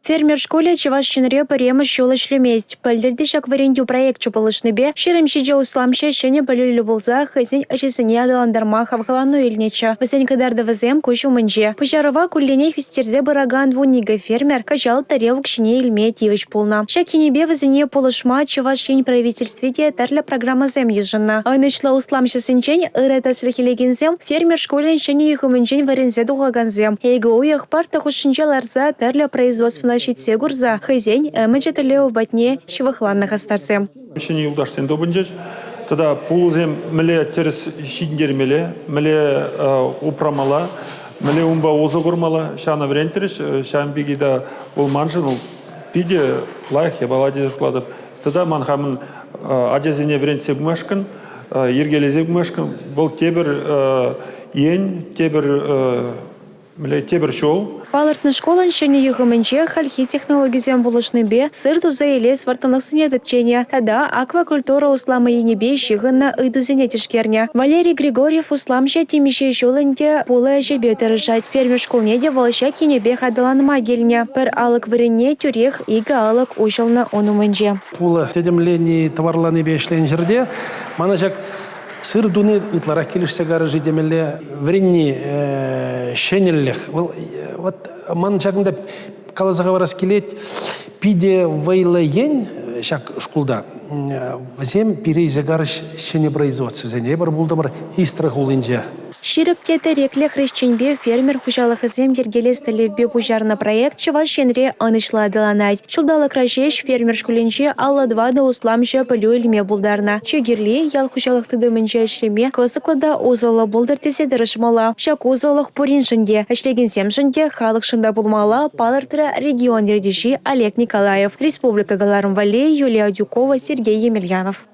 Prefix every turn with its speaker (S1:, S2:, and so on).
S1: Фермер шкулӗ Чӑваш Енре пӗрремӗш ҫул ӗҫлемест. Пӗлтӗр те ҫак вӗрентӳ проекчӗ пулӑшнипе 27 усламҫӑ ҫӗнӗ пӗлӳллӗ пулса хӑйсен ӗҫӗсене аталантарма хавхалану илнӗччӗ. Вӗсен кӑтартӑвӗсем куҫ умӗнче. Пуҫарӑва кулленех ӳстерсе пыракан 12 фермер кӑҫал тӗрев укҫине илме тивӗҫ пулнӑ. Ҫак енӗпе вӗсене пулӑшма Чӑваш Ен Правительстви те тӗрлӗ программӑсем йышӑннӑ. Ӑнӑҫлӑ усламҫӑсенчен ырӑ тӗслӗх илекенсем фермер шкулӗн ҫӗнӗ юхӑмӗнчен вӗренсе тухакансем. Икӗ уйӑх парта хушшинче ларса тӗрлӗ производствӑна ҫитсе курса хӑйсен ӗмӗчӗ-тӗллевӗ патне ҫывӑхланнӑ хастарсем.
S2: Ҫӗнӗ юлташсем тупӑнчӗҫ. Тата пулӑсем мӗнле тӗрӗс ҫитӗнтермелле, мӗнле упрамалла, мӗнле унпа усӑ курмалла, ҫавна вӗрентрӗҫ. Ҫавӑн пирки та вӑл маншӑн питӗ лайӑх япала тесе шутлатӑп. Тата ман хамӑн ачасене вӗрентсе пымашкӑн, йӗркелесе пымашкӑн вӑл тепӗр ен, тепӗр тепӗр ҫул.
S1: Палӑртнӑ шкулӑн ҫӗнӗ юхӑмӗнче хальхи технологисем пулӑшнипе сыр туса илес вӑрттӑнлӑхсене тӗпченӗ тата аквакультура усламӗ енӗпе ҫыхӑннӑ ыйтусене тишкернӗ. Валерий Григорьев усламҫӑ темиҫе ҫул ӗнтӗ пулӑ ӗҫӗпе тӑрӑшать. Фермер шкулне те вӑл ҫак енӗпех аталанма килнӗ. Пӗр алӑк вырӑнне тӳрех икӗ алӑк уҫӑлнӑ ун умӗнче.
S3: Пулӑ тӗтӗмлени, тӑварланипе ӗҫленӗ ҫӗрте мана ҫак сыр туни ытларах килӗшсе карӗ-ши темелле. Вӗренни ҫӗнӗлӗх. Вӑл вот ман ҫакӑнта каласа хӑварас килет, питӗ вӑйлӑ ен ҫак шкулта. Вӗсем пире илсе карӗҫ ҫӗнӗ производствӑсене. Эпир пултӑмӑр Истра хулинче.
S1: Ҫирӗп те тӗреклӗ хресченпе фермер хуҫалӑхӗсем йӗркелес тӗллевпе пуҫарнӑ проект Чӑваш Енре ӑнӑҫлӑ аталанать. Ҫулталӑкра ҫеҫ фермер шкулӗнче 54 усламҫӑ пӗлӳ илме пултарнӑ. Чи кирли – ял хуҫалӑх тытӑмӗнче ӗҫлеме кӑсӑклӑ та усӑллӑ пултӑр тесе тӑрӑшмалла. Ҫак усӑлӑх пуриншӗн те, ӗҫлекенсемшӗн те, халӑхшӑн та пулмалла, палӑртрӗ регион ертӳҫи Олег Николаев. Республика кӑларӑм валли Юлия Адюкова, Сергей Емельянов.